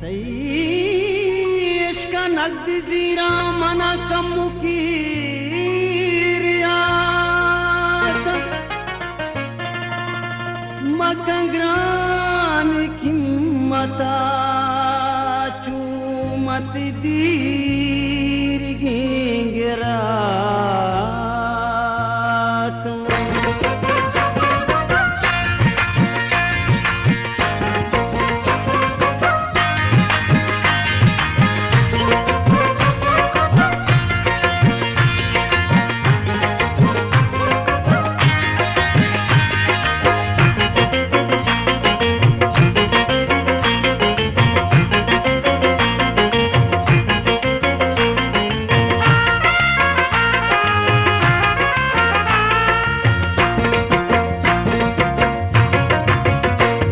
تئی عشق ءَ نگدی زیراں من ءَ کموکی ریات، مکن گران قیمت ءَ چو مت دیرگیں گرات۔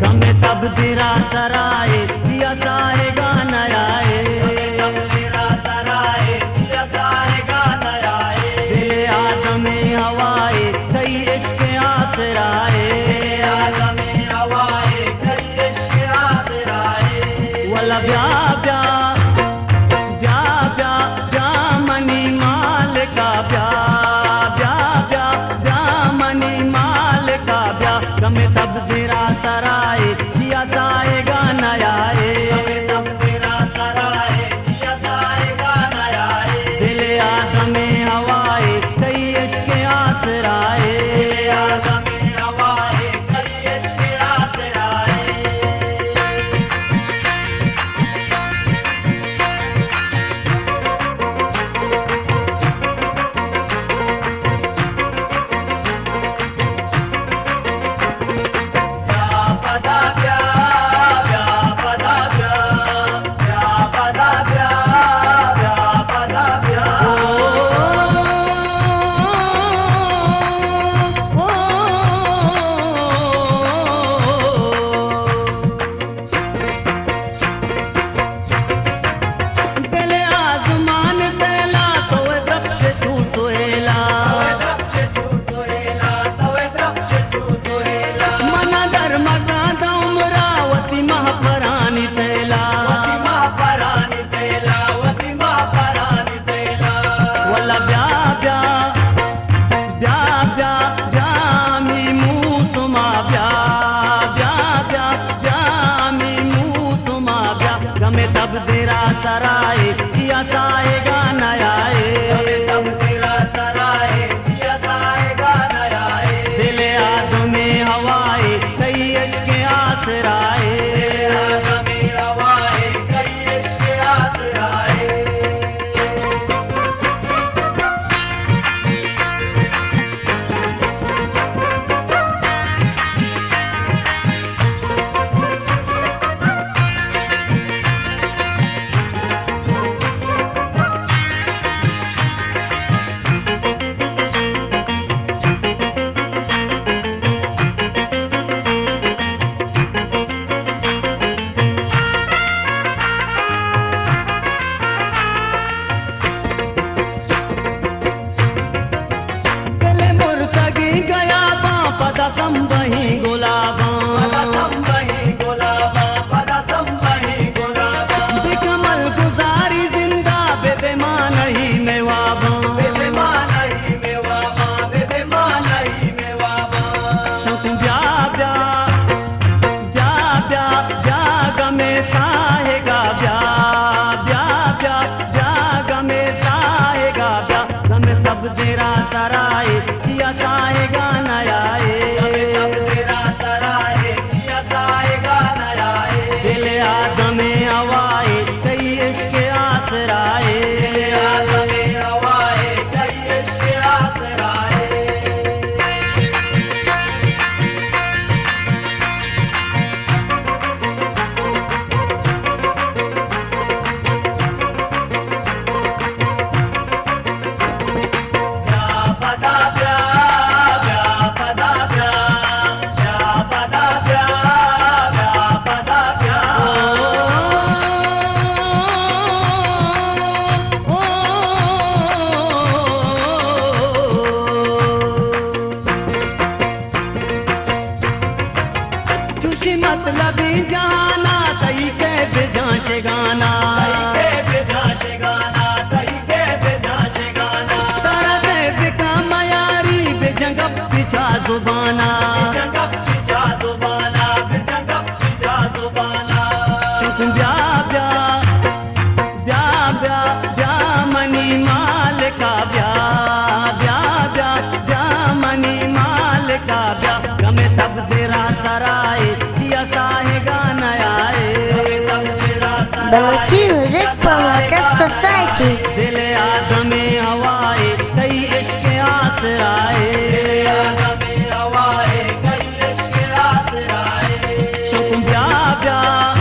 دمے تب دیرا سرائے، چیا ساہگا نیائے۔ دمے تب دیرا سرائے، چیا ساہگا نیائے۔ دل آدم ہوائے، تئی عشق آسرائے۔ دل آدم ہوائے، تئی عشق آسرائے۔ ولا بیا بیا، بیا بیا، بیا منی مالکا بیا، بیا بیا، بیا منی مالکا بیا، غم تب دیرا سرائے، چیا ساہگا نیائے۔ غم تب دیرا سرائے، چیا ساہگا نیائے۔ دل آدم ہوائے، تئی عشق آسرائے۔ دل آدم ہوائے، تئی عشق آسرائے۔ دل آزمان سیلا، تو درپش چو سہیلا۔ من در مکان دم را وتی ماہ پرانی تیلا۔ ولا بیا بیا، بیا بیا، بیا می موسما بیا، بیا بیا، بیا می موسما بیا، غم تب دیرا سرائے، چیا ساہگا نیائے۔ غم تب دیرا سرائے، چیا ساہگا نیائے۔ دل آدم ہوائے، تئی عشق آسرائے۔ دل آدم ہوائے، تئی عشق آسرائے۔ دل مرتگیں گیاباں، پدا سمبہیں گلاباں۔ پدا سمبہیں گلاباں، پدا سمبہیں گلاباں۔ بکمل گزاری زندہ، بہ بہ ما نہیں میں واباں۔ بہ بہ ما نہیں میں واباں، بہ بہ ما نہیں میں واباں۔ شوق بیا بیا، بیا بیا، بیا غم ساہگا بیا، بیا بیا، بیا غم ساہگا بیا، غم تب دیرا سرائے، چیا ساہگا نیائے۔ غم تب دیرا سرائے، چیا ساہگا نیائے۔ دل آدم ہوائے، تئی عشق آسرائے۔ دل آدم ہوائے، تئی عشق آسرائے۔ چوشیں مطلبیں جہانا تئی کئے بجاں شگانا، تئی کئے بجاں شگانا، تئی کئے بجاں شگانا۔ ترا کئے بکاں میاری بجاں گپ بچا زبانا، بجاں گپ بچا زبانا، بجاں گپ بچا زبانا۔ شکن بیا بیا، بیا بیا، بیا منی مالکا بیا، بیا بیا، بیا منی مالکا بیا۔ گمے تب دیرا سرائے، چیا ساہگا نیائے۔ Balochi music promoter society. دل آدم ہوائے، تئی عشق آسرائے۔ دل آدم ہوائے، تئی عشق آسرائے۔ شکن بیا بیا،